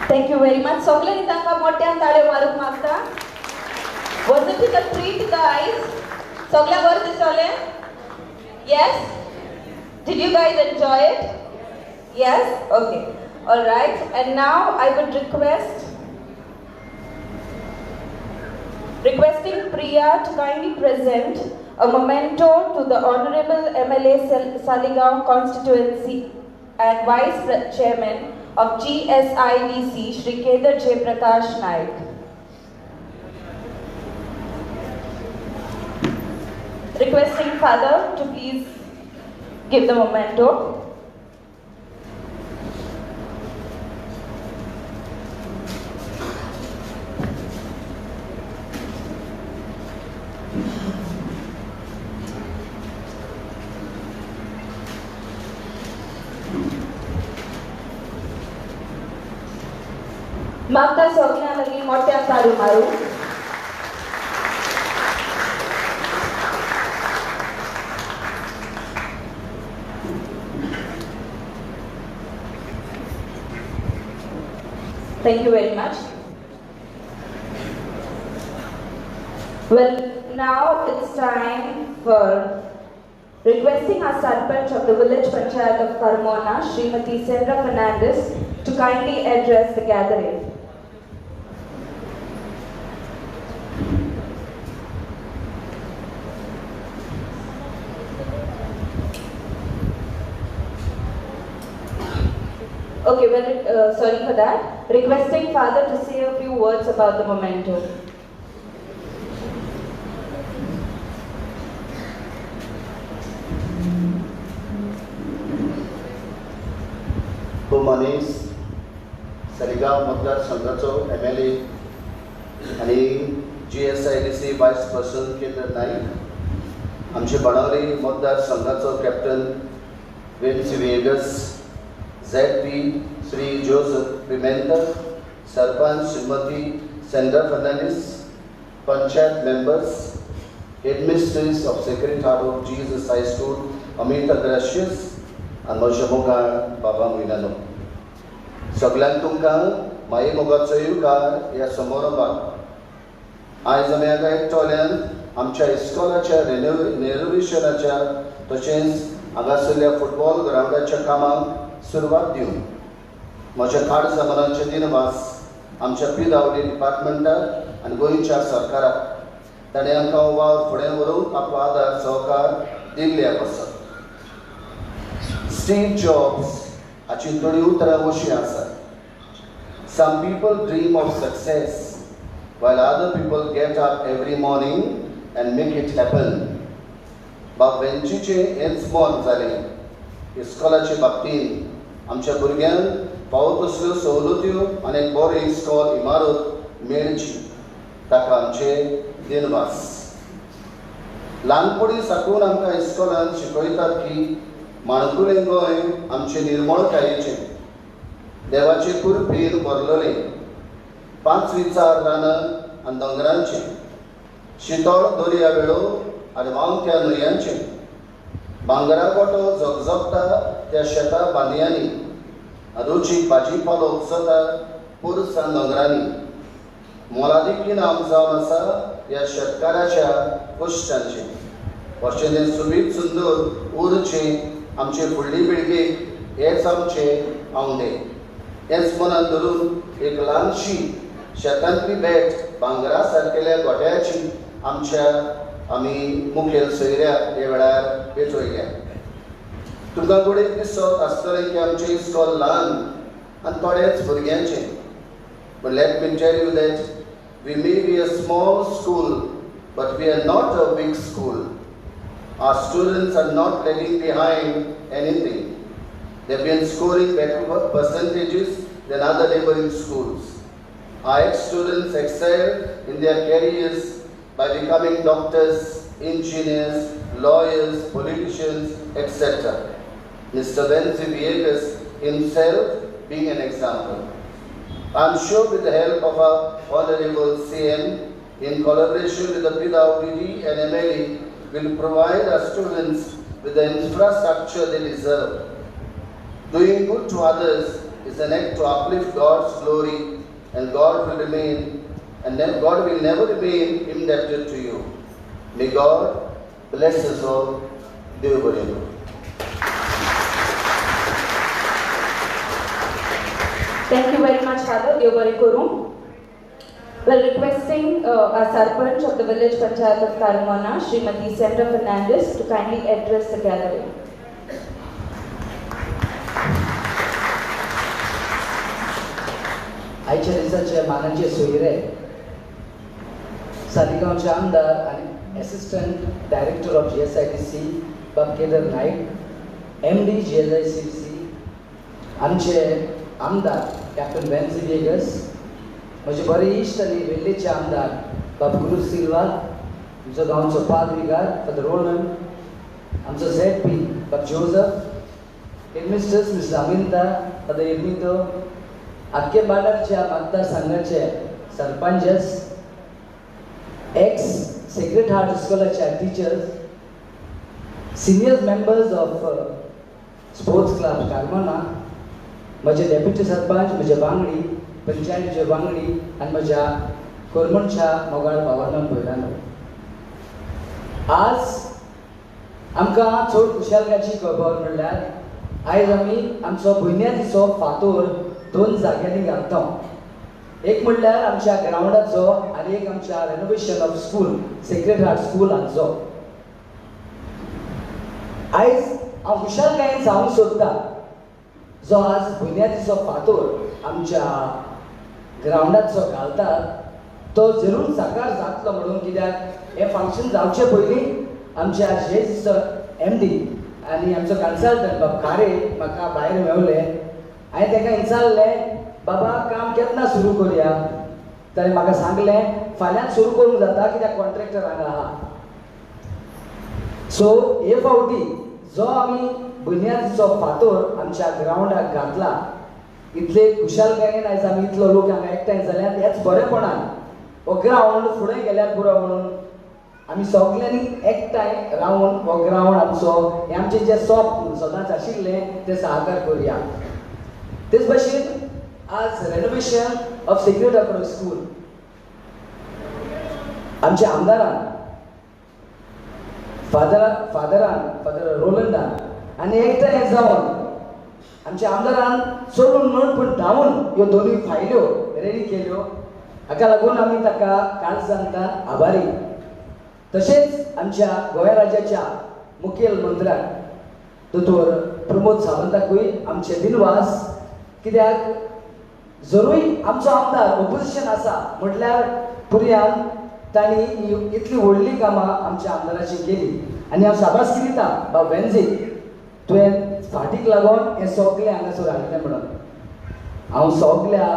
Thank you very much. सगळ्यांनी तांकां मोठ्यान ताळयो मारूंक मागता. Was it a treat, guys? सगळ्या बरें दिसलें? Yes? Did you guys enjoy it? Yes? Okay. All right. And now I would requesting Priya to kindly present a memento to the Honorable MLA Saligao Constituency and Vice Chairman of GSIDC, Shri Kedar J. Prakash Naik. Requesting Father to please give the memento. मागता सगळ्यां लागीं मोठ्यान ताळयो मारूं. Thank you very much. Well, now it's time for requesting our Sarpanch of the village panchayat of Carmona, Srimati Sandra Fernandez, to kindly address the gathering. Okay, well, sorry for that. Requesting Father to say a few words about the memento. मनीस सालिगांव मतदारसंघाचो MLA आनी GSIDC vice president Kedar Naik, आमचे बाणावली मतदारसंघाचो captain Vincy Viegas, ZP Shri Joseph Pimentel, sarpanch Shrimati Sandra Fernandes, panchayat members, headmistress of Sacred Heart of Jesus High School Amita Gracias आनी म्हज्या मोगाळ बाबा म्हयन्यानो, सगल्यांक तुमकां माई मोगाचो येवकार ह्या समारंभाक. आयज आमी हांगा एकटोल्यान आमच्या इस्कॉलाच्या रेनोवेशनाच्या तशेंच हांगासरल्या फुटबॉल ग्रावंडाच्या कामाक सुरवात दिवन म्हज्या काळजा मनाचे दिनवास आमच्या PWD डिपार्टमेंटाक आनी गोंयच्या सरकाराक ताणें आमकां वावर फुडें व्हरूंक आपलो आदार सहकार दिल्ले आसा. स्टीव जॉब्स हाची थोडीं उतरां अशीं आसात. Some people dream of success while other people get up every morning and make it happen. बाब वेंचीचें हेंच मत जालें. इस्कॉलाचे बाबतींत आमच्या भुरग्यांक फावो तसल्यो सवलत्यो आनी एक बरें इस्कॉल इमारत मेळची ताका आमचे दिनवास. ल्हानपणी साकून आमकां इस्कॉलान शिकयतात की माणकुलें गोंय आमचें निर्मळकायेचें, देवाचे कुरपेन भरलेलें, पांचवीचार रानां आनी दोंगरांचें, शितळ दर्या वेळो आनी व्हांवत्या न्हंयांचें, भांगरा गोटो झगझगता त्या शेता बांदयांनी, रुचीक भाजी पालो उपसता पुरसान दोंगरांनी. मोलादीक इनाम जावन आसा ह्या शेतकाराच्या कश्टांचें. अशें तें सुबीत सुंदर उरचें आमचे फुडली पिळगेक हेच आमचे आंवडे. हेच मनान धरून एक ल्हानशी शेतांतली भेट भांगरा सारकेल्या गोट्याची आमच्या आमी मुखेल सोयऱ्या ह्या वेळार भेटयल्या. तुमकां गोडेक दिसत आसतलें की आमचें इस्कॉल ल्हान आनी थोड्याच भुरग्यांचें. But let me tell you that we may be a small school, but we are not a big school. Our students are not lagging behind anything. They've been scoring better percentages than other neighboring schools. Our ex-students excel in their careers by becoming doctors, engineers, lawyers, politicians, etc. Mr. Venzy Viegas himself being an example. I am sure with the help of our Honorable CM, in collaboration with the PWD and MLA, will provide our students with the infrastructure they deserve. Doing good to others is an act to uplift God's glory, and God will remain, and God will never remain indebted to you. May God bless us all. Dev Bareno. Thank you very much, Father. Dev Bare Koru. Well, requesting our Sarpanch of the village Panchayat of Carmona, Srimati Sandra Fernandez, to kindly address the gathering. आयच्या दिसाचे मानाचे सोयरे सालिगांवचे आमदार आनी assistant director of GSIDC Bab Kedar Naik, MD GSIDC, आमचे आमदार captain वेन्झी vagus, म्हजे बरे इश्ट आनी वेल्लेचे आमदार बाब गुरू सिल्वा, आमचो गांवचो पाद विगार फादर रोलंड, आमचो ZP Bab Joseph, headmistress mister Aminta, father Ermito, आख्खे बांदारच्या मतदारसंघाचे सरपंचस, एक्स सेक्रेड हार्ट इस्कॉलाच्या teachers, senior members of sports club Carmona, म्हजे डेप्युटी सरपंच, म्हजे वांगडी, पंचायतीचे वांगडी आनी म्हज्या कोरमणच्या मोगाळ भावांनो भयणांनो, आज आमकां चड खुशालकायेची खबर म्हणल्यार आयज आमी आमचो बुन्यादीचो फातोर दोन जाग्यांनी घालता. एक म्हणल्यार आमच्या ग्रावंडाचो आनी एक आमच्या renovation of school Sacred Heart school हांचो. आयज हांव खुशालकायेन सांगूंक सोदता, जो आज बुन्यादीचो फातोर आमच्या ग्रावंडाचो घालतात तो जरूर साकार जातलो म्हणून, कित्याक हें फंक्शन जावचे पयलीं आमच्या जेसीचो MD आनी आमचो कन्सल्टंट बाब खारे म्हाका भायर मेवले. हांवें ताका विचारलें, बाबा काम केन्ना सुरू करुया? ताणें म्हाका सांगलें फाल्यांच सुरू करूंक जाता, कित्याक कॉन्ट्रॅक्टर हांगा आहा. सो हे फावटी जो आमी बुन्यादीचो फातोर आमच्या ग्रावंडाक घातला, इतले खुशालकायेन आयज आमी इतलो लोक हांगा एकठांय जाल्यार ह्याच बरेपणान हो ग्रावंड फुडें गेल्यार पुरो म्हणून आमी सगल्यांनी एकठांय रावन हो ग्रावंड आमचो हें आमचें जें स्वप्न सदांच आशिल्लें तें साकार करुया. तेच भशेन आज renovation of Sacred Heart school आमच्या आमदारान फादरान फादर रोलंडान आनी एकठांय जावन आमच्या आमदारान चलून न्हय पूण धांवून ह्यो दोनूय फायल्यो रेडी केल्यो. हाका लागून आमी ताका काळजांतल्यान आभारी. तशेंच आमच्या गोंय राज्याच्या मुखेल मंत्र्याक दोतोर प्रमोद सावंताकूय आमचे दिनवास, कित्याक जरूय आमचो आमदार ओपोजिशन आसा म्हटल्यार पुर्यान तांणी इतली व्हडली कामां आमच्या आमदाराची केली. आनी हांव शाबासकी दिता बाब वेन्झी, तुवें फाटीक लागून हें सगळें हांगासर हाडलें म्हणून. हांव सगळ्या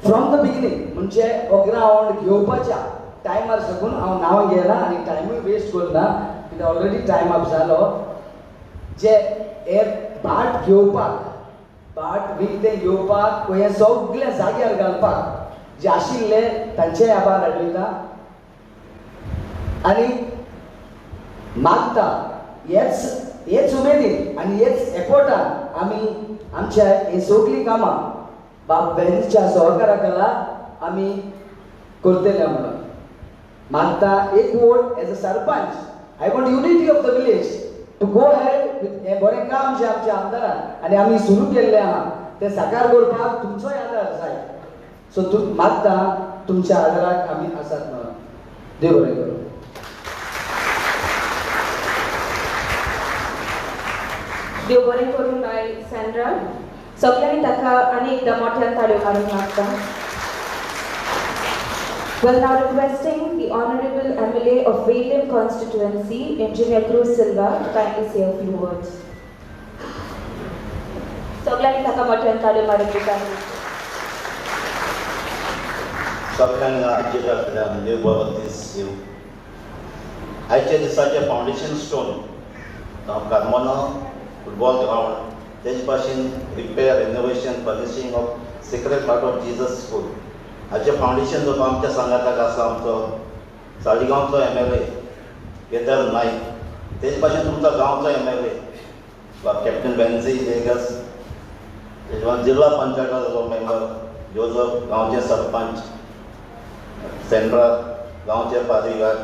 फ्रॉम the beginning म्हणजे हो ग्रावंड घेवपाच्या टायमार साकून हांव नांव घेना आनी टायमूय वेस्ट करना, कित्याक ऑलरेडी टायम अप जालो. जे हे भाट घेवपाक, भाट विकतें घेवपाक, हें सगळें जाग्यार घालपाक जे आशिल्ले तांचेय आभार आठयता आनी मागता हेच उमेदीन आनी हेच एफर्टान आमी आमच्या ही सगळीं कामां बाब वेन्झीच्या सहकारा खाला आमी करतले म्हणून मागता. एक vote as a sarpanch, I want unity of the village to go ahead with हें बरें काम जें आमच्या आमदारान आनी आमी सुरू केल्लें आहा तें साकार करपाक तुमचोय आदार जाय. सो मागता तुमच्या आदाराक आमी आसात म्हणून. देव बरें करूं. देव बरें करूं बाय सँड्रा. सगळ्यांनी ताका आनी एकदां मोठ्यान ताळयो मारूंक मागता. Well, now requesting the Honorable MLA of Velim Constituency, Engineer Cruz Silva, to kindly say a few words. सगळ्यांनी ताका मोठ्यान ताळयो मारून दिता. सगळ्यांक आजचे जात्रा देव बरो दीस दिवं. आयच्या दिसाचें foundation stone Carmona football ground, तेज भाशेन repair, renovation, furnishing of Sacred Heart of Jesus School हाचें फावंडेशन जो आमच्या सांगाताक आसा आमचो साळिगांवचो MLA Kedar Naik, तेज भाशेन तुमचो गांवचो MLA captain Venzy Viegas, तेज जिल्हा पंचायताचो मेंबर जोजफ, गांवचे सरपंच सेंड्रा, गांवचे पादरीगार,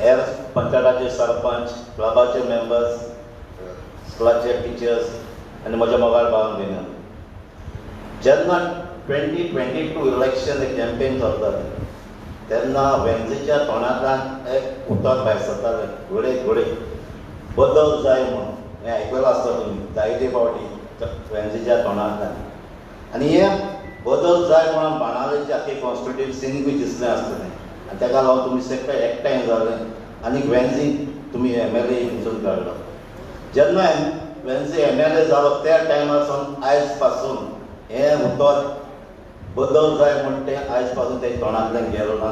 हेर पंचायताचे सरपंच, क्लबाचे मेंबर्स, स्कुलाचे टिचर्स आनी म्हज्या मोगाळ भावान भयणां. जेन्ना 2022 इलेक्शन कॅम्पेन चलतालें तेन्ना वेन्झीच्या तोंडांतल्यान एक उतर भायर सरतालें, घोडे घोडे बदल जाय म्हणून. हें आयकलां आसता तुमी जायते फावटी वेन्झीच्या तोंडांतल्यान. आनी हे बदल जाय म्हणून बाणावलेचे आख्खे कॉन्स्टिट्युएन्सीनूय दिसलें आसतलें आनी ताका लागून तुमी सगळे एकठांय जाले आनी वेन्झी तुमी MLA वेंचून काडलो. जेन्ना वेन्झी MLA जालो त्या टायमार सावन आयज पासून हें उतर बदल जाय म्हण तें आयज पासून तें तोंडांतल्यान गेलो ना.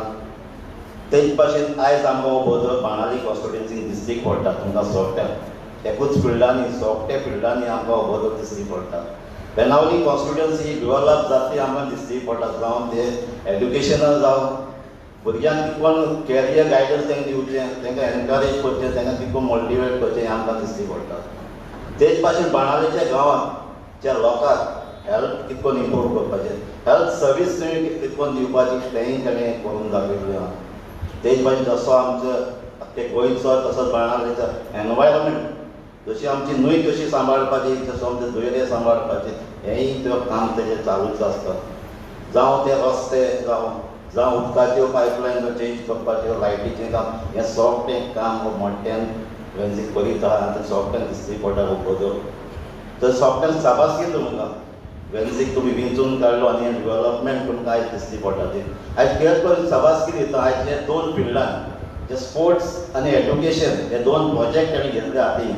तेच भाशेन आयज आमकां हो बदल बाणावली कॉन्स्टिट्युएन्सीन दिश्टी पडटा. तुमकां सोगट्यांक एकूच फिल्डांनी, सोगट्या फिल्डांनी आमकां हो बदल दिश्टी पडटा. बेनावली कॉन्स्टिट्युएन्सी डिवलप जातली आमकां दिश्टी पडटा. जावं तें एड्युकेशनान जावं, भुरग्यांक कितकोन कॅरियर गायडन्स तांकां दिवचें, तांकां एनकरेज करचें, तांकां कितको मोटिवेट करचें हें आमकां दिश्टी पडटा. तेच भाशेन बाणावलेच्या गांवांत ज्या लोकांक हेल्थ कितकोन इम्प्रूव करपाचें, हेल्थ सर्वीस तुमी कितकोन दिवपाची तेंय ताणें करून दाखयल्लें आहा. तेच भाशेन जसो आमचो आख्खे गोंयचो तसोच बाणावलेचो एनवायरमेंट, जशी आमची न्हंय कशी सांबाळपाची, तसो आमचे दर्या सांबाळपाचे हेंय तें काम तेजें चालूच आसता. जावं ते रस्ते, जावं उदकाच्यो पायपलायन चेंज करपाच्यो, लायटीचें काम, हें सगळें काम मोठ्यान वेन्झी करीत आहा आनी तें सगळ्यांक दिश्टी पडटा हो बदल. तर सगळ्यांक शाबासकी तुमकां, वेन्झीक तुमी वेंचून काडलो आनी हें डिवलपमेंट तुमकां आयज दिश्टी पडटा. तें आयज क्लियर करून शाबासकी दिता. आयज हे दोन फिल्डान जे स्पोर्ट्स आनी एड्युकेशन हे दोन प्रोजेक्ट ताणें घेतले हातीन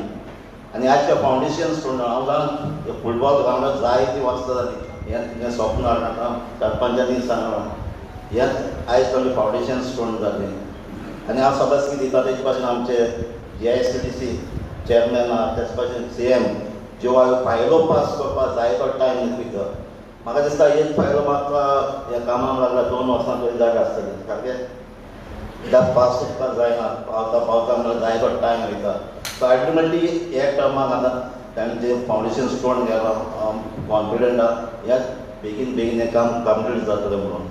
आनी आयच्या फावंडेशन स्टोन, हांव जाणा फुटबॉल ग्रावंडार जायतीं वर्सां जालीं हें स्वप्न हाडटा, सरपंचांनी सांगलां, हेंच आयज ताणें फावंडेशन स्टोन जालें. आनी हांव शाबासकी दिता. तेजे भाशेन आमचे GISTDC chairman आहा, तेच भाशेन CM ज्यो हांवें फायलो पास करपाक जायतो टायम वयता. म्हाका दिसता एक फायलो म्हाका ह्या कामाक लागला 2 वर्सां तरी जाता आसतलें, सारकें कित्याक पास करपाक जायना, पावता पावता म्हणल्यार जायतो टायम वयता. सो अल्टिमेटली ह्या टर्माक आतां ताणें जें फावंडेशन स्टोन गेलो, हांव कॉन्फिडंट आहा ह्या बेगीन बेगीन हें काम कंप्लीट जातलें म्हणून.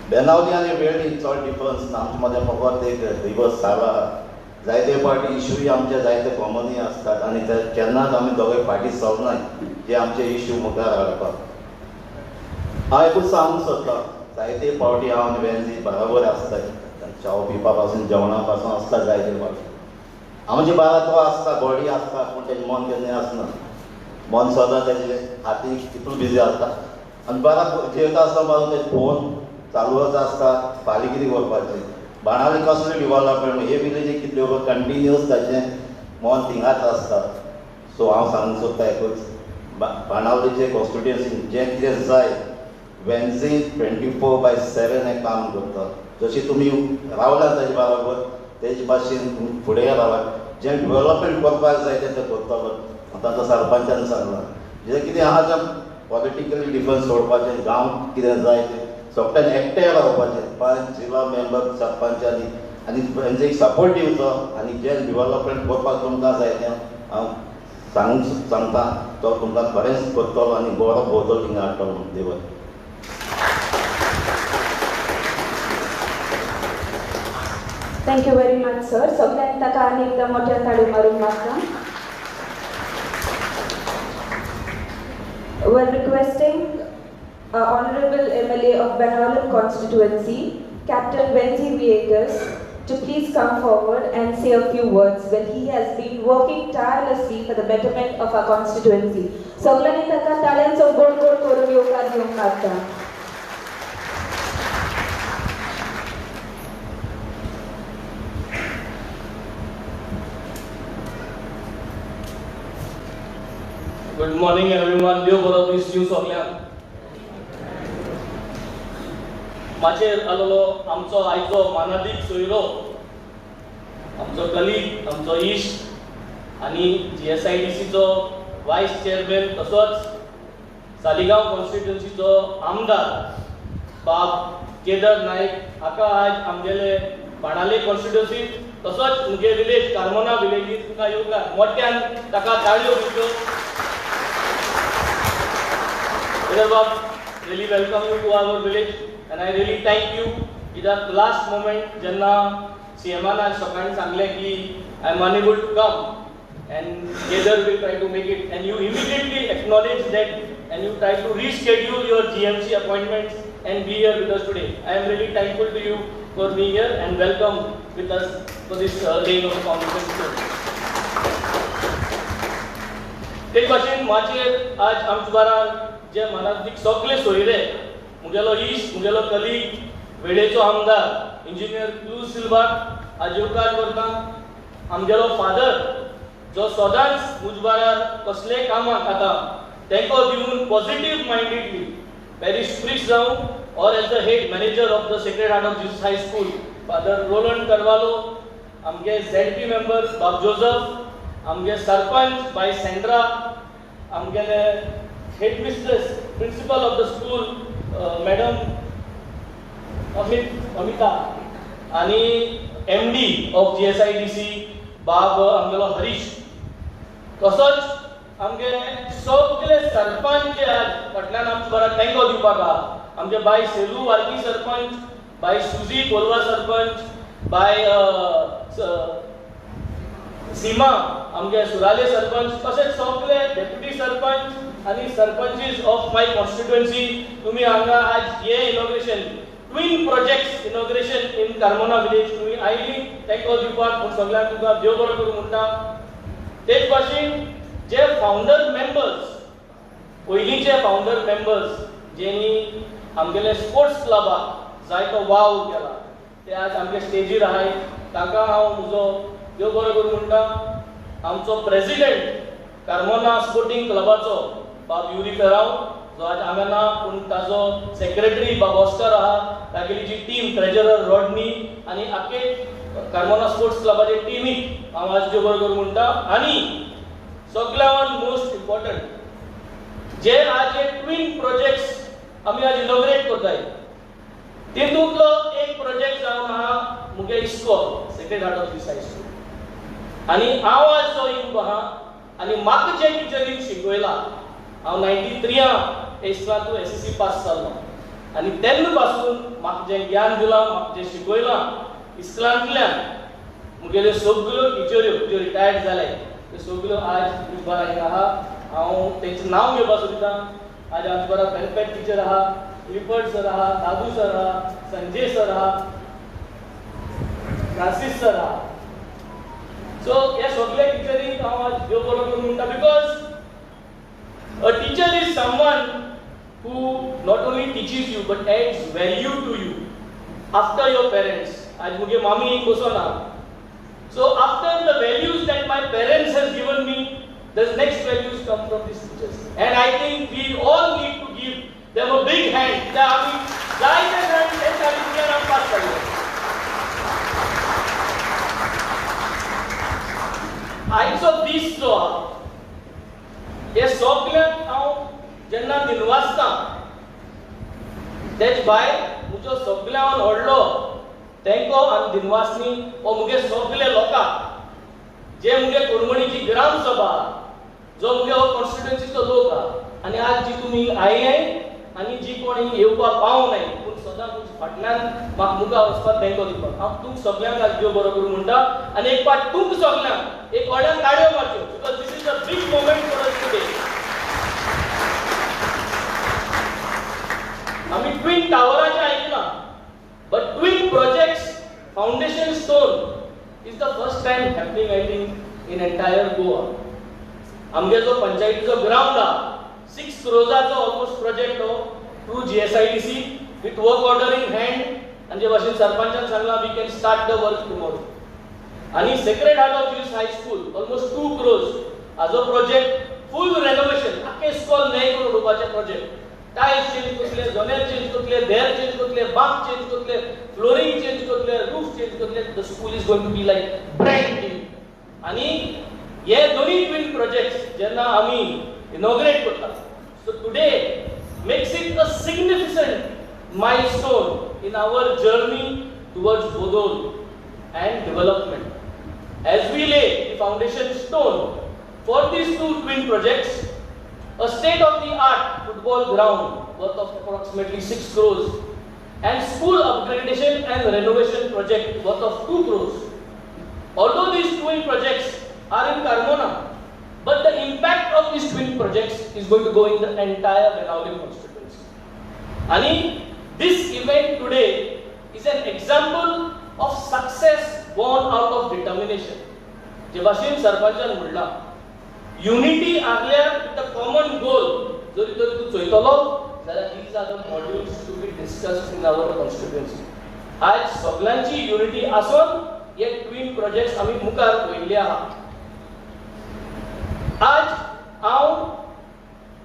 बेनावली आनी वेळी चड डिफरन्स ना, आमचे मदें फकत एक दिवस जाला. जायते फावटी इशूय आमचे जायते कॉमनूय आसतात आनी ते केन्नाच आमी दोगांय फाटीं सरनाय जे आमचे इशू मुखार हाडपाक. हांव एकूच सांगूंक सोदतां, जायते फावटी हांव आनी वेन्झी बराबर आसता, च्याव पिवपा पासून जेवणा पासून आसता जायते फावटी. आमचे बारा तो आसता, बॉडी आसता, पूण तेजें मन केन्नाय आसना. मन सदां तेजे हाती तितून बिजी आसता आनी बारा जेवता आसतना बाजू तेजें फोन चालूच आसता. फाल्यां कितें करपाचें, बाणावली कसलें डिवलपमेंट, हे विलेजी कितल्यो कंटिन्युअस ताचें मन थिंगाच आसता. सो हांव सांगूंक सोदता एकूच, बाणावलीचे कॉन्स्टिट्युएन्सीन जें कितें जाय वेन्झी 24/7 हें काम करता. जशें तुमी रावला ताजे बरोबर तेज भाशेन तुमी फुडें रावात, जें डिवलपमेंट करपाक जाय तें करतलो. आतां सरपंचान सांगलां जें कितें आहा तें पॉलिटिकली डिफरन्स सोडपाचें, गांव कितें जाय तें सगळ्यान एकठांय रावपाचें, 5 जिल्हा मेंबर सरपंचांनी आनी तेंचे एक सपोर्ट दिवचो आनी जें डिवलपमेंट करपाक तुमकां जाय तें हांव सांगता तो तुमकां खरेंच करतलो आनी बरो बदल थिंगा हाडटलो म्हणून देव. Thank you very much sir. सगळ्यांनी ताका आनी एकदां मोठ्यान ताळयो मारूंक मागता. We're requesting Honorable MLA of Benaulim constituency, Captain Venzy Viegas, to please come forward and say a few words. Well, he has been working tirelessly for the betterment of our constituency. सगळ्यांनी ताका ताळयांचो गोड गोड करून येवकार दिवंक मागता. Good morning everyone. देव बरो दीस दिवं सगल्यांक. माचयेर आलोलो आमचो आयचो मानादीक सोयरो, आमचो कलीग, आमचो इश्ट आनी GSIDCचो वायस चेअरमॅन तसोच सालिगांव कॉन्स्टिट्युन्सीचो आमदार बाब केदार नायक हाका आज आमगेले बाणाले कॉन्स्टिट्युन्सी तसोच मुगे विलेज कार्मोना विलेजीत तुका येवकार मोठ्यान ताका ताळयो दिवच्यो. Kedar Bab, really welcome you to our village and I really thank you. कित्याक लास्ट मोमेंट जेन्ना सीएमान आज सकाळीं सांगलें की I am unable to come and Kedar will try to make it, and you immediately acknowledge that and you try to reschedule your GMC appointments and be here with us today. I am really thankful to you for being here and welcome with us for this laying of the foundation stone. ते भाशेन माचयेर आज आमचे बारार जे मनांतलीक सगळे सोयरे, मुगेलो इश्ट, मुगेलो colleague, वेळेचो आमदार इंजिनियर क्लूज सिल्वाक आज येवकार करता. आमगेलो फादर जो सदांच मुजबारार कसलेय कामाक आतां तेंको दिवन पॉझिटीव मायंडेडली पॅरिश प्रिस्ट जावं or as the head manager of the Sacred Heart of Jesus High School Father Roland Carvalho, आमगे ZP member बाब जोजफ, आमगे सरपंच बाय सेंड्रा, आमगेले head mistress principal of the school madam Amita आनी MD of GSIDC बाब आमगेलो हरीश, तसोच आमगे सगळे सरपंच जे आज फाटल्यान आमचे बरा तेंको दिवपाक आहा, आमचे बाय सेलू वार्की सरपंच, बाय सुजी कोलवा सरपंच, बाय सीमा आमगे सुराले सरपंच, तशेंच सगळे डेप्युटी सरपंच आनी सरपंचीस ऑफ my constituency, तुमी हांगा आज हे inauguration twin projects inauguration in Carmona village तुमी आयली तेंको दिवपाक म्हूण सगळ्यांक तुमकां देव बरो करूं म्हणटा. तेच भाशेन जे फावंडर मेंबर्स, पयलींचे फावंडर मेंबर्स जेणी आमगेले स्पोर्ट्स क्लबाक जायतो वावर केला ते आज आमगे स्टेजीर आहाय, तांकां हांव म्हजो देव बरो करूं म्हणटा. आमचो प्रेसिडेंट कार्मोना स्पोर्टींग क्लबाचो बाब युरी फेराव जो आज हांगा ना, पूण ताजो सेक्रेटरी बाब ऑस्कर आहा, तागेली जी टीम ट्रेजरर रॉडनी आनी आखे कार्मोना स्पोर्ट्स क्लबाचे टिमीक हांव आज देव बरो करूं म्हणटा. आनी सगळ्यान मोस्ट इम्पॉर्टंट जे आज हे ट्विन प्रोजेक्ट्स आमी आज इनॉग्रेट करताय तितूंतलो एक प्रोजेक्ट जावन आहा मुगे इस्कॉल Sacred Heart of Jesus High School. आनी हांव आज जो येवंक आहा आनी म्हाका जे टिचरीन शिकयला, हांव 93 इस्कॉलांतू SSC पास जाल्लो आनी तेन्ना पासून म्हाका जें ज्ञान दिलां, म्हाका जें शिकयलां इस्कॉलांतल्यान मुगेल्यो सगळ्यो टिचऱ्यो ज्यो रिटायर्ड जाले त्यो सगळ्यो आज मुजबार हांगा आहा. हांव तेंचें नांव घेवपाक सोदिता. आज आमचे बरा वेलफेअर टिचर आहा, क्लिफर्ड सर आहा, दादू सर आहा, संजय सर आहा, फ्रांसीस सर आहा. सो ह्या सगळ्या टिचरींक हांव आज देव बरो करूं म्हणटा, because a teacher is someone who not only teaches you but adds value to you after your parents. आज मुगे मामी बसोना. So after the values that my parents has given me, the next values come from these teachers. And I think we all need to give them a big hand. त्या आमी जायते जाण तेंच्या भुरग्यांक आमी पास जाले. आयचो दीस जो आहा हे सगल्यांक हांव जेन्ना दिनवासता तेच भायर म्हजो सगल्यांक व्हडलो तेंको आनी दिनवासनी हो मुगे सगले लोकांक जे मुगे कुरमणीची ग्राम सभा जो मुगे हो कॉन्स्टिट्युएन्सीचो लोक आहा आनी आज जी तुमी आयले आनी जी कोण येवपाक पावनाय पूण सदां तुमच्या फाटल्यान म्हाका मुखार वचपाक तेंको दिवपाक हांव तुमकां सगल्यांक आज देव बरो करूं म्हणटा. आनी एक पाट तुमकां सगल्यांक एक व्हडल्यान ताळयो मारच्यो, because this is a big moment for us today. आमी ट्विन टावराचें आयकलां, but twin projects foundation stone is the first time happening I think in entire Goa. आमगे जो पंचायतीचो ग्रावंड आहा 6 क्रोजाचो ऑलमोस्ट प्रोजेक्ट हो through GSIDC with work order in hand. आनी जे भाशेन सरपंचान सांगलां we can start the work tomorrow. आनी Sacred Heart of Jesus High School almost 2 crores हाजो project फूल renovation, आख्खें इस्कॉल नयें करून उडोवपाचें प्रोजेक्ट. टायल्स चेंज करतले, जनेल चेंज करतले, देर चेंज करतले, बांक चेंज करतले, फ्लोरींग चेंज करतले, रूफ चेंज करतले. The school is going to be like brand new. आनी हे दोनूय ट्विन प्रोजेक्ट्स जेन्ना आमी इनॉग्रेट करता, so today makes it a significant milestone in our journey towards Bodol and development. As we lay the foundation stone for these two twin projects, a state-of-the-art football ground worth of approximately 6 crores and school upgradation and renovation project worth of 2 crores. Although these twin projects are in Carmona, but the impact of these twin projects is going to go in the entire Benaulim constituency. And this event today is an example of success born out of determination. जे भाशेन सरपंचान म्हणला, unity आसल्यार with a common goal जरी तर तूं चोयतलो जाल्यार these are the modules to be discussed in our constituency. आयज सगळ्यांची unity आसून हे ट्विन प्रोजेक्ट्स आमी मुखार वयल्ले आहा. आज हांव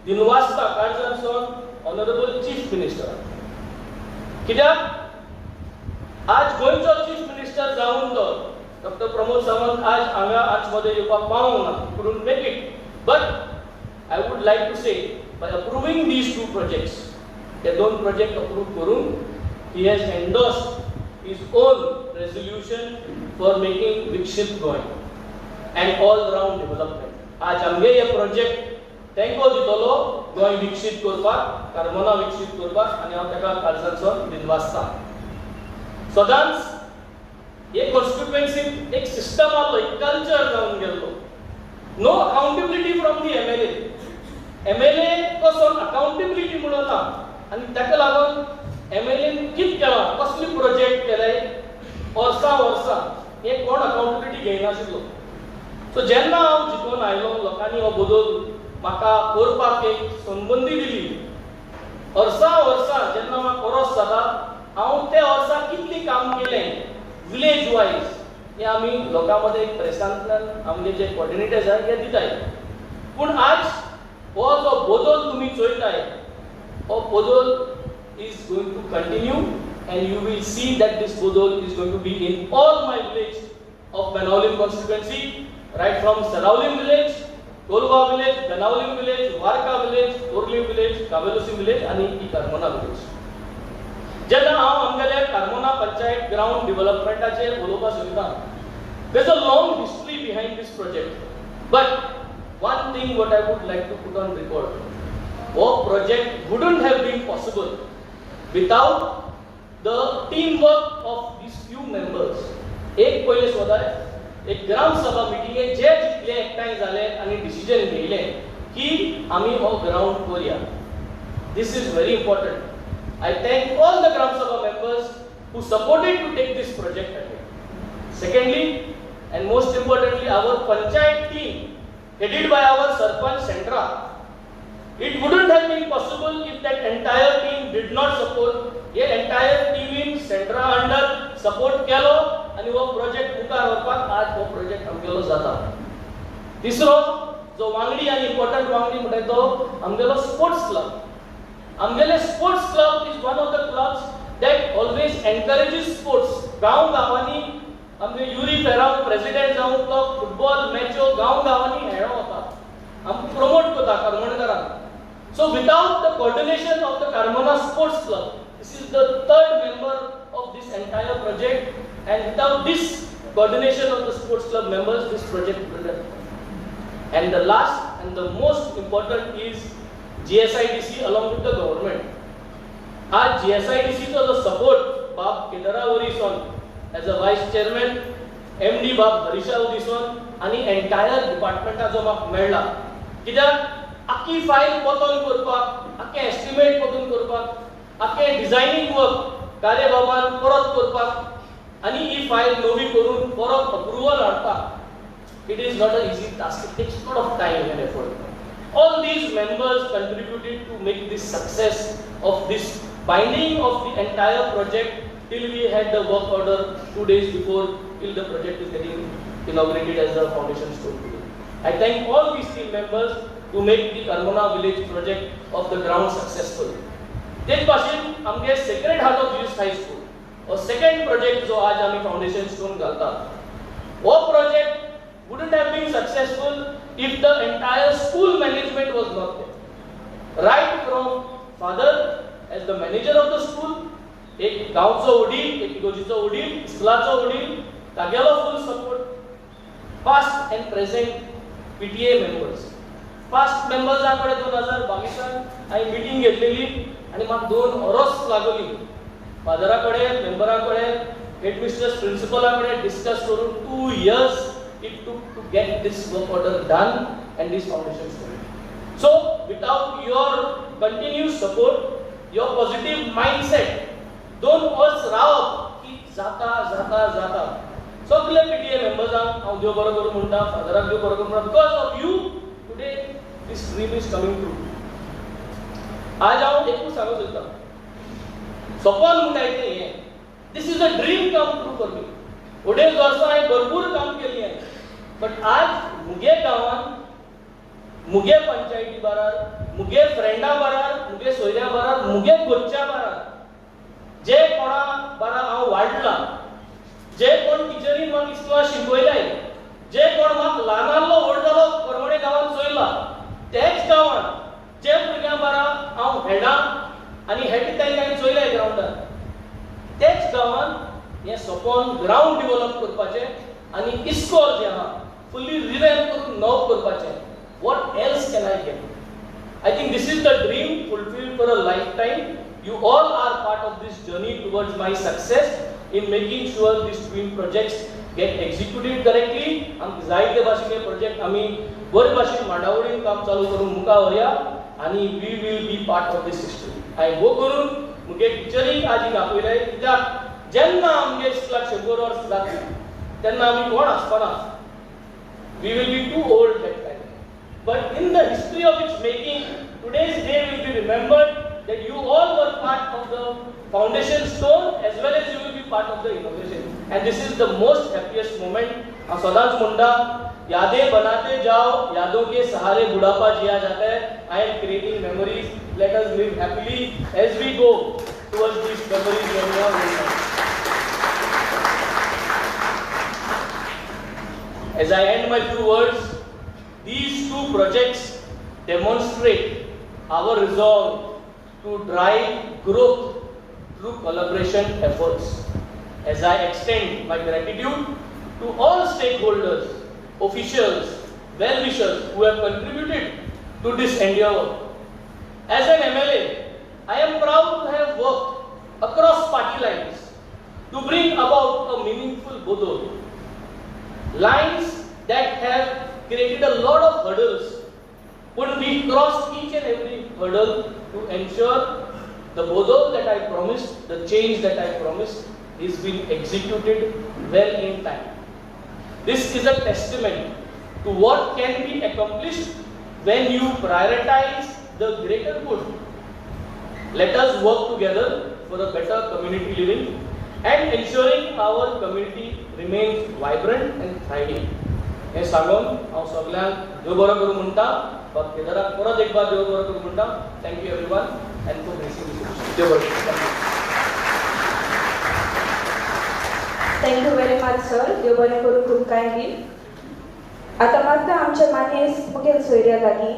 दिनवासता काळजांतसून ऑनरेबल चीफ मिनिस्टर, कित्याक आज गोंयचो चीफ मिनिस्टर जावन तो डॉक्टर प्रमोद सावंत आज हांगा आज मदें येवपाक पावूंक ना, couldn't make it. But I would like to say by approving these two projects, ते दोन प्रोजेक्ट अप्रूव करून he has endorsed his own resolution for making Viksit Goa and all round development. आज आमगे हे प्रोजेक्ट तेंको दितलो गोंय विकसीत करपाक, कार्मोना विकसीत करपाक, आनी हांव ताका काळजांतसून दिनवासता. सदांच हे कॉन्स्टिट्युएन्सीत एक सिस्टम आसलो, एक कल्चर जावन गेल्लो. No accountability from the MLA. MLA कसोन अकाउंटेबिलिटी म्हणून ना, आनी ताका लागून एमएलएन कितें केलां, कसले प्रोजेक्ट केले वर्सां वर्सां हे कोण अकाउंटेबिलिटी घेयनाशिल्लो. सो जेन्ना हांव जिखून आयलो, लोकांनी हो बदल म्हाका करपाक एक संबंदी दिली. वर्सां वर्सां जेन्ना म्हाका कोरोस जाता, हांव ते वर्सा कितली काम केलें विलेज वायज हे आमी लोकां मदें एक प्रेसांतल्यान आमगे जे कॉर्डिनेटर्स आसा हे दिताय. पूण आज हो जो बदल तुमी चोयताय, हो बदल is going to continue and you will see that this बदल is going to be in all my village of Benaulim constituency, right from Seraulim village, Colva village, Benaulim village, Varca village, Orlim village, Cavelossim village आनी ही Carmona village. जेन्ना हांव आमगेले Carmona panchayat ground डेव्हलपमेंटाचेर उलोवपाक सोदता, there is a long history behind this project. But one thing what I would like to put on record, हो project wouldn't have been possible without the team work of these few members. एक पयलें सोदाय एक ग्राम सभा मिटिंगेक जे जितले एकठांय जाले आनी decision घेयलें की आमी हो ग्रावंड करुया. This is very important. I thank all the Gram Sabha members who supported to take this project ahead. Secondly, and most importantly, our panchayat team headed by our Sarpanch Sendra. It wouldn't have been possible if that entire team did not support. Hey entire team in Sendra under support केलो आनी हो project मुखार व्हरपाक आज हो project आमगेलो जाता. तिसरो जो वांगडी आनी इम्पॉर्टंट वांगडी म्हणटा तो आमगेलो स्पोर्ट्स क्लब. आमगेले sports club is one of the clubs that always encourages sports. गांव गांवांनी आमगे युरी फेराव प्रेसिडेंट जावन तो फुटबॉल मॅचो गांव गांवांनी खेळो वता, आमकां प्रमोट करता करमणकारांक. So without the coordination of the Carmona sports club, this is the third member of this entire project, and without this coordination of the sports club members, this project wouldn't have come. And the last and the most important is GSIDC along with the government. आज GSIDC चो जो support बाब Kedaara वरीसोन as a vice chairman, MD बाब हरीशा वरीसोन आनी entire डिपार्टमेंटाचो म्हाका मेळ्ळा. कित्याक आख्खी फायल पोतोन करपाक, आख्खें एस्टिमेट पोतून करपाक, आख्खें डिझायनींग वर्क कार्य बाबान परत करपाक आनी ही फायल नवी करून परत अप्रुवल हाडपाक, it is not a easy task. It takes lot of time and effort. All these members contributed to make this success of this binding of the entire project till we had the work order 2 days before till the project is getting inaugurated as the foundation stone today. I thank all these team members to make the Carmona village project of the ground successful. तेच भाशेन आमगे Sacred Heart of Jesus High School हो second project जो आज आमी foundation stone घालता, हो project wouldn't have been successful if the entire school management was not there. Right from father as the manager of the school, एक गांवचो वडील, एक इगोजीचो वडील, स्कुलाचो वडील, तागेलो full support, past and present PTA members. Past मेंबर्सां कडेन 2022 हांवें मिटींग घेतलेली आनी म्हाका 2 वरस लागली फादरा कडेन, मेंबरां कडेन, हेडमिस्ट्रेस, प्रिंसिपला कडेन डिस्कस करून 2 years it took to get this work order done and this foundation stone. So without your continuous support, your positive mindset, 2 वर्स रावप की जाता जाता जाता. सगळे पीटीए मेंबर्सांक हांव देव बरो करूं म्हणटा, फादराक देव बरो करूं म्हणटा, because of you today this dream is coming true. आज हांव एकूच सांगूंक सोदतां, सपन म्हणटा तें हें, this is a dream come true for me. 2.5 वर्सां हांवें भरपूर काम केल्लें आहे, बट आज मुगे गांवांत, मुगे पंचायती बारार, मुगे फ्रेंडा बारार, मुगे सोयऱ्या बारार, मुगे घरच्या बारार, जे कोणा बारा हांव वाडलां, जे कोण टिचरीन म्हाका इस्कोला शिकयलाय, जे कोण म्हाका ल्हानांलो व्हड जालो करमणे गांवांत चोयला, तेच गांवांत जे भुरग्यां बारा हांव हेडां आनी हेड तांकां चोयलाय ग्रावंडार, तेच गांवांत हें सपन ग्रावंड डिवलप करपाचें आनी इस्कोल जें आहा फुल्ली रिवॅम्प करून नव करपाचें. What else can I get? I think this is the dream fulfilled for a lifetime. You all are part of this journey towards my success in making sure these twin projects get executed correctly. आमकां जायते भाशेन हे project आमी बरे भाशेन मांडावळीन काम चालू करून मुखार व्हरया आनी we will be part of this history. हांवें हो करून मुगे टिचरीक आज हिंगा आपयलें, कित्याक जेन्ना आमगे इस्कुलाक 100 वर्स जातली तेन्ना आमी कोण आसपाना, we will be too old that time. But in the history of its making, today's day will be remembered that you all were part of the foundation stone as well as you will be part of the innovation. And this is the most happiest moment. हांव सदांच म्हणटा, यादें बनाते जाओ, यादों K सहारे बुढ़ापा जिया जाता है. I am creating memories. Let us live happily as we go towards these memories when we are older. As I end my few words, these two projects demonstrate our resolve to drive growth through collaboration efforts. As I extend my gratitude to all stakeholders, officials, well-wishers who have contributed to this endeavor. As an MLA, I am proud to have worked across party lines to bring about a meaningful bodol. Lines that have created a lot of hurdles, but we crossed each and every hurdle to ensure the bodol that I promised, the change that I promised, is being executed well in time. This is a testament to what can be accomplished when you prioritize the greater good. Let us work together for a better community living and ensuring our community remains vibrant and thriving. हें सांगून हांव सगल्यांक देव बरो करूं म्हणटा, बाब केदाराक परत एक बार देव बरो करूं म्हणटा. Thank you everyone and for gracing this occasion. देव बरो करूं. Thank you very much sir. देव बरें करूं तुमकांय बी. आतां मागता आमच्या मानेस्त मुखेल सोयऱ्या लागीं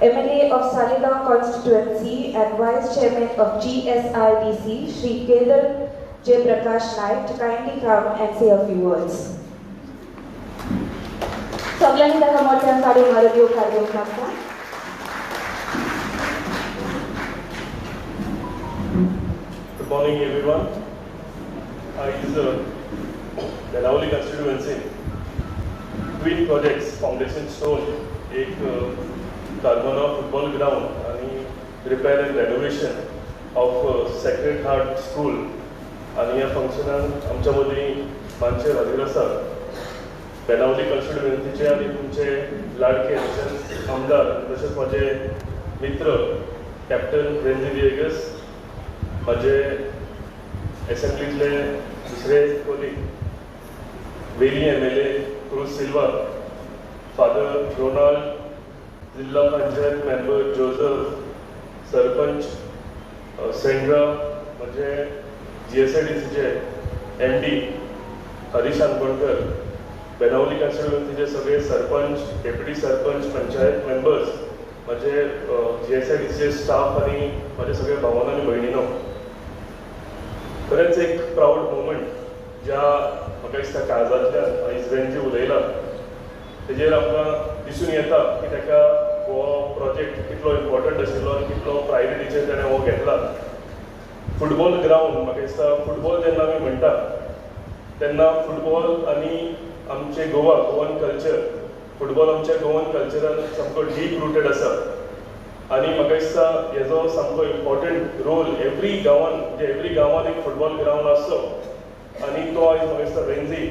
MLA of Saligao constituency and Vice Chairman of GSIDC, Shri Kedar J. Prakash Naik, to kindly come and say a few words. सगळ्यांनी ताका मोठ्यान ताळयो मारून येवकार दिवंक मागता. Good morning everyone. आयज Benaulim constituency twin projects foundation stone, एक कार्मोना फुटबॉल ग्राउंड आनी repair and renovation of Sacred Heart School. आनी ह्या फंक्शनाक आमच्या मदीं मानशे हाजीर आसात बेनावली कॉन्स्टिट्युएन्सीचे आनी तुमचे लाडके तशेंच आमदार तशेंच म्हाजे मित्र कॅप्टन रेंजी व्हिएगस, म्हाजे एसेंब्लींतले दुसरे colleague Veli MLA Cruz Silva, father Ronald जिल्हा panchayat member Joseph, sarpanch Sandra, म्हणजे GSIDCचे MD Harish Ankonkar, Benaulim कॉन्स्टिट्युएन्सीचे सगळे सरपंच, डेप्युटी सरपंच, पंचायत मेंबर्स, म्हणजे GSIDCचे स्टाफ आनी म्हजे सगळे भावान आनी भयणीनो, खरेंच एक प्रावड मोमेंट ज्या म्हाका दिसता काळजांतल्यान आयज वेंजी उलयला तेजेर आमकां दिसून येता की ताका हो प्रोजेक्ट कितलो इम्पॉर्टंट आशिल्लो आनी कितलो प्रायोरिटीचेर ताणें हो घेतला. फुटबॉल ग्रावंड म्हाका दिसता फुटबॉल जेन्ना आमी म्हणटा तेन्ना फुटबॉल आनी आमचे गोवा, गोवन कल्चर, फुटबॉल आमच्या गोवन कल्चरान सामको डीप रुटेड आसा आनी म्हाका दिसता हेजो सामको इम्पॉर्टंट रोल एवरी गांवान, म्हणजे एवरी गांवान एक फुटबॉल ग्रावंड आसचो आनी तो आयज म्हाका दिसता वेंजी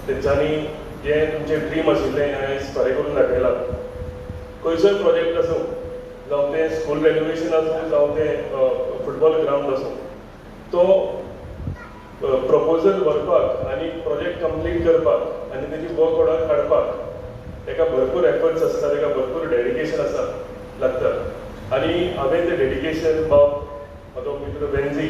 तेंच्यांनी जें तुमचें ड्रीम आशिल्लें हें आयज खरें करून दाखयलां. खंयचोय प्रोजेक्ट आसूं, जावं तें स्कूल रेनोवेशन आसूं, जावं तें फुटबॉल ग्रावंड आसूं, तो प्रपोजल व्हरपाक आनी प्रोजेक्ट कंप्लीट करपाक आनी तेजी वर्क ऑर्डर काडपाक ताका भरपूर एफर्ट्स आसता, ताका भरपूर डेडिकेशन आसा लागता. आनी हांवें तें डेडिकेशन बाब म्हजो मित्र वेंजी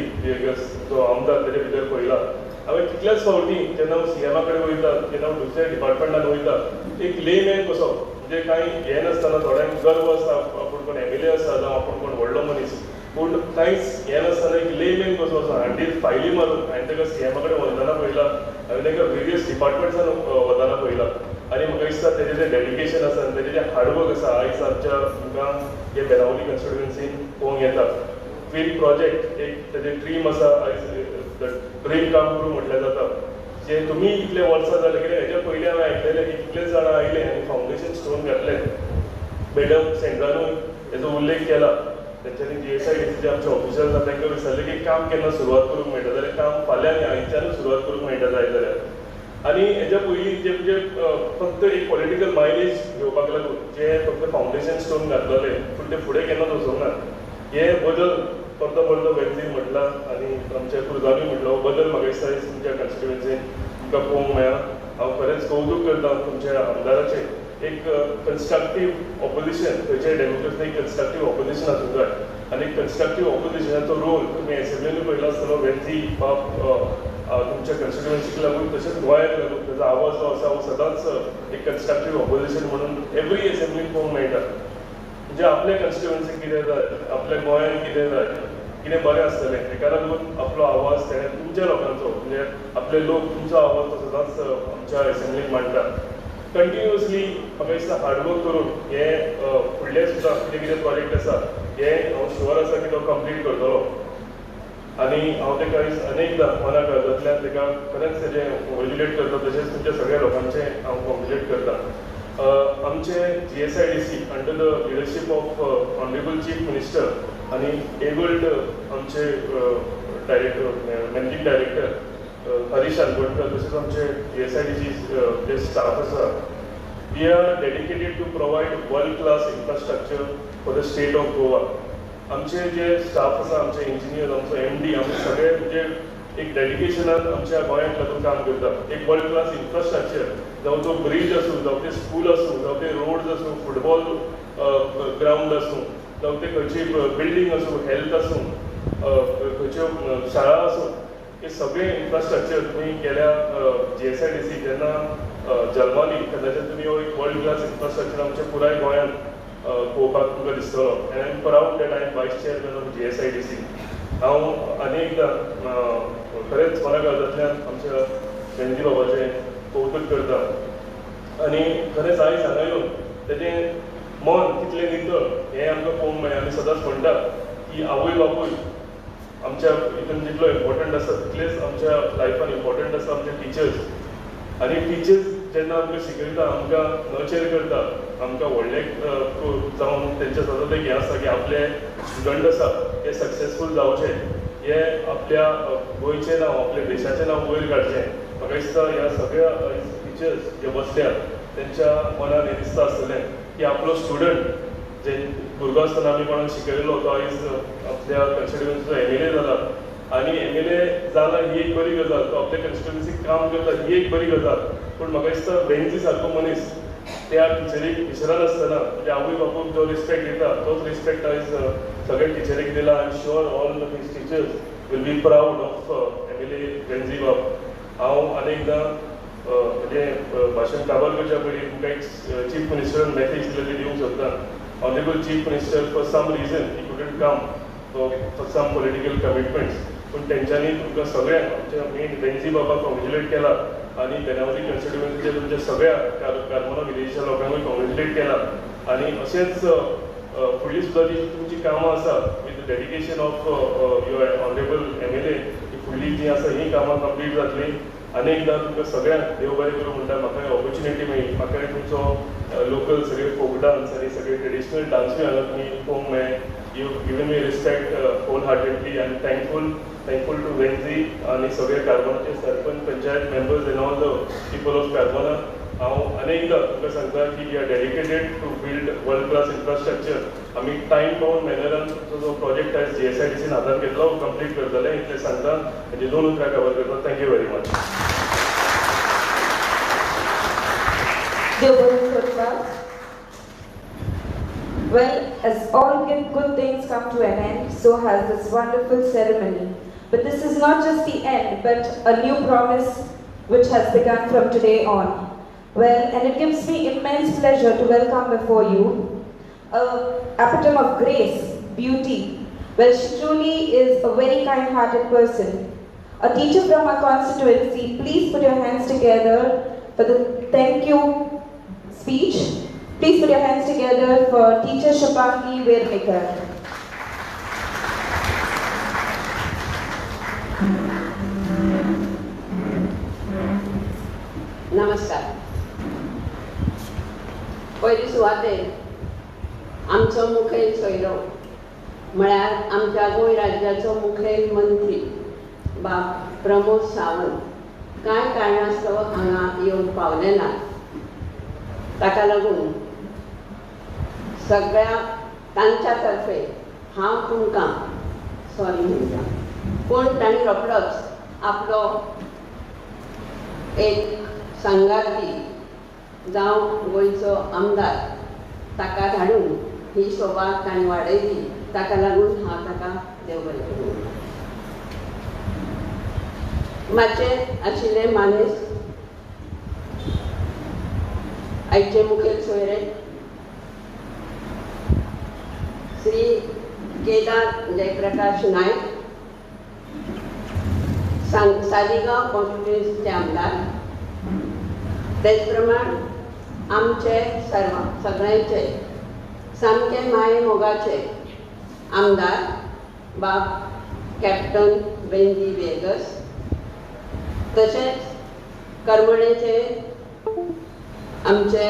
जो आमदार तेजे भितर पळयला. हांवें कितल्याच फावटी जेन्ना हांव सीएमा कडेन वयता, जेन्ना हांव दुसऱ्या डिपार्टमेंटान वयता, एक लेमॅन कसो, म्हणजे कांय हें नासतना थोड्यांक गर्व आसता आपूण कोण MLA आसा जावं आपूण कोण व्हडलो मनीस, पूण कांयच हें नासतना एक लेमॅन कसो आसा हांडीर फायली मारून हांवें ताका सीएमा कडेन वताना पळयला, हांवें ताका वेरियस डिपार्टमेंट्सान वताना पळयला. आनी म्हाका दिसता तेजें जें डेडिकेशन आसा आनी तेजें जें हार्डवर्क आसा आयज आमच्या तुमकां हे बेनावली कॉन्स्टिट्युएन्सीन पळोवंक येता. ट्विन प्रोजेक्ट एक तेजें ड्रीम आसा, आयज ड्रीम काम ट्रू म्हटल्यार जाता. जे तुमी इतले वर्सां जाले कित्याक हेच्या पयलीं हांवें आयकलेलें की कितलेच जाणां आयले आनी फावंडेशन स्टोन घातलें. मॅडम सेंड्रानूय हेजो उल्लेख केला, तेंच्यांनी GSIDCचे आमचे ऑफिशल्स आसा तांकां विचारलें की काम केन्ना सुरवात करूंक मेळटा जाल्यार काम फाल्यां न्ही आयच्यानूच सुरवात करूंक मेळटा जाय जाल्यार. आनी हेच्या पयलीं जे म्हणजे फक्त एक पॉलिटिकल मायलेज घेवपाक लागून जे फक्त फावंडेशन स्टोन घातलेले पूण ते फुडें केन्नाच वचूंक ना. हे बदल परतो परतो वेंजीन म्हटला आनी आमच्या क्रुजानूय म्हटलो, हो बदल म्हाका दिसता तुमच्या कॉन्स्टिट्युएन्सीन तुमकां पळोवंक मेळ्ळा. हांव खरेंच कौतूक करता तुमच्या आमदाराचें. एक कन्स्ट्रक्टीव ऑपोजिशन, खंयच्याय डेमोक्रेसीन एक कन्स्ट्रक्टीव ऑपोजिशन आसूंक जाय आनी कन्स्ट्रक्टीव ऑपोजिशनाचो रोल तुमी एसेंब्लीनूय पळयला आसतलो. वेंजी बाब तुमच्या कॉन्स्टिट्युएन्सीक लागून तशेंच गोंयाक लागून ताजो आवाज जो आसा हो सदांच एक कन्स्ट्रक्टीव ऑपोजिशन म्हणून एवरी एसेंब्लीन पळोवंक मेळटा. म्हणजे आपल्या कॉन्स्टिट्युएन्सीक कितें जाय, आपल्या गोंयांत कितें जाय, कितें बरें आसतलें, हेका लागून आपलो आवाज तेणें तुमच्या लोकांचो, म्हणजे आपले लोक तुमचो आवाज तो सदांच आमच्या एसेंब्लीन मांडटा. कंटिन्युअसली म्हाका दिसता हार्डवर्क करून हे फुडले सुद्दां कितें कितें प्रोजेक्ट आसा हे हांव शुअर आसा की तो कंप्लीट करतलो. आनी हांव ताका अनेकदां मना काळजांतल्यान ताका खरेंच तेजें कॉंग्रेच्युलेट करता, तशेंच तुमच्या सगळ्या लोकांचें हांव कॉंग्रेच्युलेट करता. आमचे GSIDC under the leadership of honourable chief minister आनी एबल्ड आमचे डायरेक्टर, मॅनेजींग डायरेक्टर हरीश आलगोणकर, तशेंच आमचे GSIDC जे स्टाफ आसा, we are dedicated to provide world class infrastructure for the state of Goa. आमचे जे स्टाफ आसा, आमचे इंजिनियर, आमचो MD, आमचे सगळे म्हणजे एक डेडिकेशनान आमच्या गोंयांक लागून काम करता. एक वर्ल्ड क्लास इन्फ्रास्ट्रक्चर, जावं तो ब्रिज आसूं, जावं ते स्कूल आसूं, जावं ते रोड्स आसूं, फुटबॉल ग्रावंड आसूं, जावं ते खंयची बिल्डींग आसूं, हेल्थ आसूं, खंयच्यो शाळा आसूं, हे सगळे इन्फ्रास्ट्रक्चर तुमी गेल्या GSIDC जेन्ना जल्माली तेन्नाच्यान तुमी हो एक वर्ल्ड क्लास इन्फ्रास्ट्रक्चर आमच्या पुराय गोंयांत पळोवपाक तुमकां दिसतलो. And I am proud that I am vice chairman of GSIDC. हांव आनी एकदां खरेंच मना काळजांतल्यान आमच्या वेंजी बाबाचें कौतूक करता आनी खरेंच आयज हांगा येवन तेजें मन कितलें नितळ हें आमकां पळोवंक मेळ्ळें. आमी सदांच म्हणटा की आवय बापूय आमच्या हितून जितलो इम्पॉर्टंट आसा तितलेच आमच्या लायफान इम्पॉर्टंट आसा आमचे टिचर्स. आनी टिचर्स जेन्ना आमकां शिकयता, आमकां नर्चर करता, आमकां व्हडले जावन तेंच्या सदांच एक हें आसता की आपले स्टुडंट आसा हे सक्सेसफूल जावचे, हे आपल्या गोंयचें नांव, आपल्या देशाचें नांव वयर काडचें. म्हाका दिसता ह्या सगळ्या टिचर्स जे बसल्यात तेंच्या मनान हें दिसता आसतलें की आपलो स्टुडंट जे भुरगो आसतना आमी कोणाक शिकयलो तो आयज आपल्या कॉन्स्टिट्युएन्सीचो MLA जाला आनी MLA जाला ही एक बरी गजाल, तो आपल्या कॉन्स्टिट्युएन्सीक काम करता ही एक बरी गजाल. पूण म्हाका दिसता वेंजी सारको मनीस त्या टिचरीक विसरनासतना म्हणजे आवय बापूक जो रिस्पेक्ट दिता तोच रिस्पेक्ट आयज सगळे टिचरीक दिला. I am sure all his teachers will be proud of MLA Venzy बाब. हांव अनेकदां म्हणजे भाशण काबार करच्या पयलीं तुमकां एक चीफ मिनिस्टरान मॅसेज दिलेली दिवंक सोदता. Honourable chief minister for some reason he couldn't come for some political commitments, पूण तेंच्यांनी तुमकां सगळ्यांक आमच्या मेन वेन्झी बाबाक कॉंग्रेच्युलेट केला आनी बेनावली कॉन्स्टिट्युएन्सीच्या तुमच्या सगळ्या कारमोना विलेजीच्या लोकांकूय कॉंग्रेच्युलेट केला. आनी अशेंच फुडली सुद्दां जी तुमची कामां आसा with dedication of your honourable MLA ही फुडली जी आसा ही कामां कंप्लीट जातली. आनी एकदां तुमकां सगळ्यांक देव बरें करूं म्हणटा. म्हाका ऑपॉर्च्युनिटी मेळ्ळी, म्हाका तुमचो लोकल सगळे फोक डान्स आनी सगळे ट्रेडिशनल डान्सूय हांगा तुमी पळोवंक मेळ्ळे. You given me respect whole heartedly. I am thankful to Venzy आनी सगळे कारमोनाचे sarpanch, panchayat members and all the people of Carmona. हांव अनेकदां तुमकां सांगता की we are dedicated to build world class infrastructure. आमी टायम बाउंड मॅनरान तुमचो जो प्रोजेक्ट आयज GSIDC हातांत घेतलो कंप्लीट करतले इतलें सांगता. म्हणजे दोन उतरां कवर करता. Thank you very much. देव बरें करूं. Well, as all good things come to an end, so has this wonderful ceremony. But this is not just the end, but a new promise which has begun from today on. Well, and it gives me immense pleasure to welcome before you an epitome of grace, beauty. Well, she truly is a very kind-hearted person. A teacher from our constituency, please put your hands together for the thank you speech. Please put your hands together for teacher Shubhangi Vermekar. नमस्कार. पयली सुवातेर आमचो मुखेल सोयरो म्हळ्यार आमच्या गोंय राज्याचो मुखेल मंत्री बाब प्रमोद सावंत कांय कारणास्तव हांगा येवंक पावले ना. ताका लागून सगळ्या तांच्या तर्फे हांव तुमकां सॉरी म्हणटा. पूण तांणी रोखडोच आपलो एक सांगाती जावं गोंयचो आमदार ताका धाडून ही शोभा तांणी वाडयली. ताका लागून हांव ताका देव बरें करूं. मातशें आशिल्ले मानेस्त आयचे मुखेल सोयरे श्री केदार जयप्रकाश नायक, सालिगांव कॉन्स्टिट्युएन्सीचे आमदार, तेच प्रमाण आमचे सर्व सगळ्यांचे सामके माये मोगाचे आमदार बाब कॅप्टन वेन्झी वेगस, तशेंच करमणेचे आमचे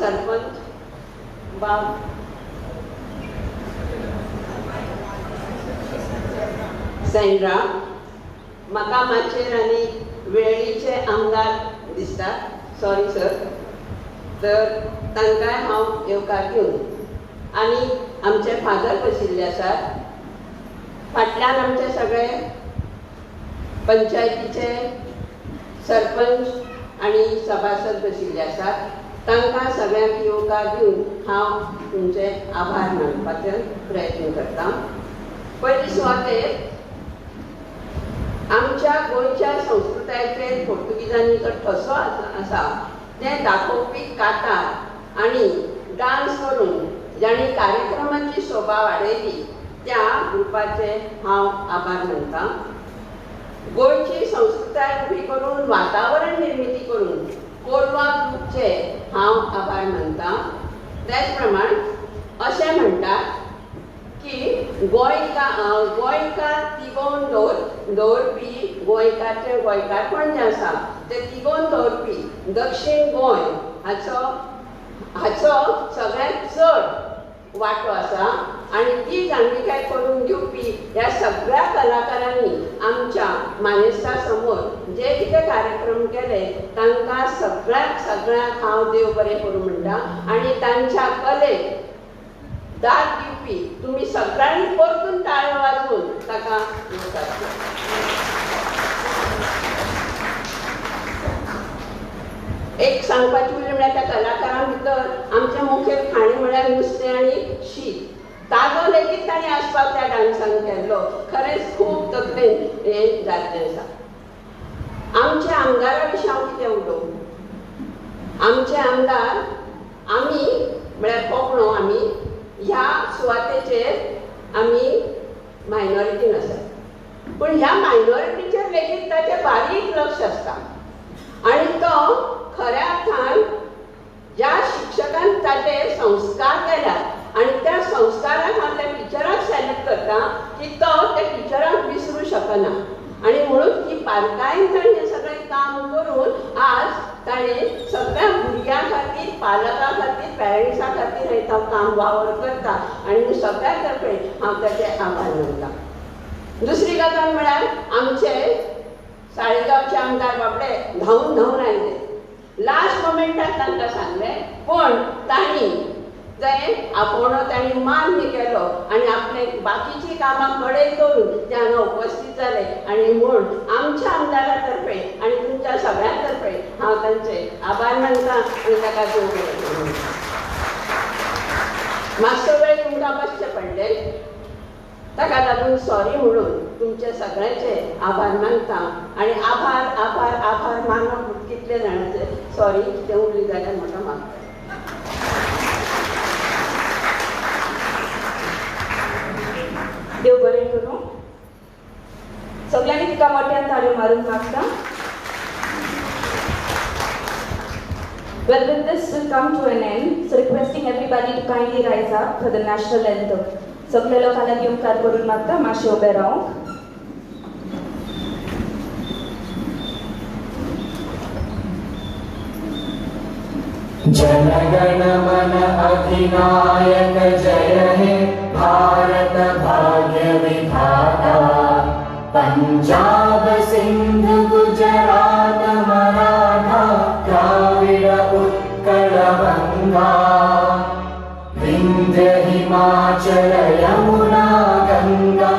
सरपंच बाब सेंड्रा, म्हाका माचयेर आनी वेळीचे आमदार दिसतात, सॉरी सर, तर तांकांय हांव येवकार दिवन आनी आमचे फादर बशिल्ले आसात. फाटल्यान आमचे सगळे पंचायतीचे सरपंच आनी सभासद बशिल्ले आसात. तांकां सगळ्यांक येवकार दिवन हांव तुमचे आभार मानपाचो प्रयत्न करता. पयली सुवातेर आमच्या गोंयच्या संस्कृतायेचेर पोर्तुगीजांनी जो ठसो आसा तें दाखोवपी कातार आनी डांस करून जांणी कार्यक्रमाची शोभा वाडयली त्या ग्रुपाचे हांव आभार मानता. गोंयची संस्कृताय उबी करून वातावरण निर्मिती करून कोलवा ग्रुपचे हांव आभार मानता. त्याच प्रमाण अशें म्हणटात की गोंयकार तिगोवन दवरपी गोंयकारचें गोंयकारपण जें आसा तें तिगोवन दवरपी दक्षीण गोंय हाचो सगळ्यांत चड वांटो आसा आनी ती जाणविकाय करून दिवपी ह्या सगळ्या कलाकारांनी आमच्या मानेस्ता समोर जे कितें कार्यक्रम केले तांकां सगळ्यांक हांव देव बरें करूं म्हणटा आनी तांच्या कलेक दाद दिवपी तुमी सगळ्यांनी परतून टाळयो वाजोवन ताका येवकार दिया. एक सांगपाची उरली म्हळ्यार त्या कलाकारां भितर आमचें मुखेल खाणें म्हळ्यार नुस्तें आनी शीत, ताजो लेगीत ताणें आसपाव त्या डांसान केल्लो. खरेंच खूब तकलेन हें जाल्लें आसा. आमच्या आमदारा विशीं हांव कितें उलोवं? आमचे आमदार आमी म्हळ्यार कोंकणो आमी ह्या सुवातेचेर आमी मायनॉरिटीन आसात, पूण ह्या मायनॉरिटीचेर लेगीत ताचें बारीक लक्ष आसता आनी तो खऱ्या अर्थान ज्या शिक्षकान ताचे संस्कार केल्यात आनी त्या संस्काराक हांव त्या टिचराक सॅल्यूट करता की तो त्या टिचराक विसरूं शकना आनी म्हणून ती बारकायेन ताणें हें सगळें काम करून आज ताणें सगळ्या भुरग्यां खातीर, पालकां खातीर, पेरंट्सां खातीर हें तो काम वावर करता आनी सगळ्या तर्फे हांव ताचे आभार मानता. दुसरी गजाल म्हळ्यार आमचे साळेगांवचे आमदार बाबडे धांवून धांवून आयले, लास्ट मोमेंटाक तांकां सांगलें, पूण तांणी तें आपोवणो तांणी मान्य केलो आनी आपले बाकीची कामां कडेन करून ते हांगा उपस्थित जाले आनी म्हूण आमच्या आमदारा तर्फे आनी तुमच्या सगळ्यां तर्फे हांव तांचे आभार मानता आनी ताका देव. मातसो वेळ तुमकां बसचें पडलें, ताका लागून सॉरी म्हणून तुमचे सगळ्यांचे आभार मानता आनी आभार आभार आभार मानप कितले जाणांचे सॉरी कितें उरली जाल्यार म्हाका मागता. देव बरें करूं. सगळ्यांनी तिका मोठ्यान ताळयो मारून मागता. Well, with this we'll come to an end. So requesting everybody to kindly rise up for the national anthem. सगळे लोकांना लागीं उपकार करून मागता मातशें उबें रावंक. जन गण मन अधिनायक जय हे भारत भाग्य विधाता, पंजाब सिंध गुजरात मराठा द्राविड उत्कल बंगा, विंध्य हिमाचल यमुना गंगा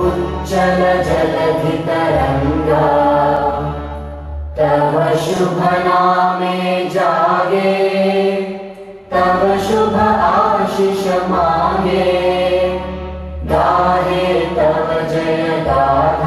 उच्चल जलधि तरंगा, तव शुभ नामे जागे तव शुभ आशीष मागे, गाहे तव जय गाथा।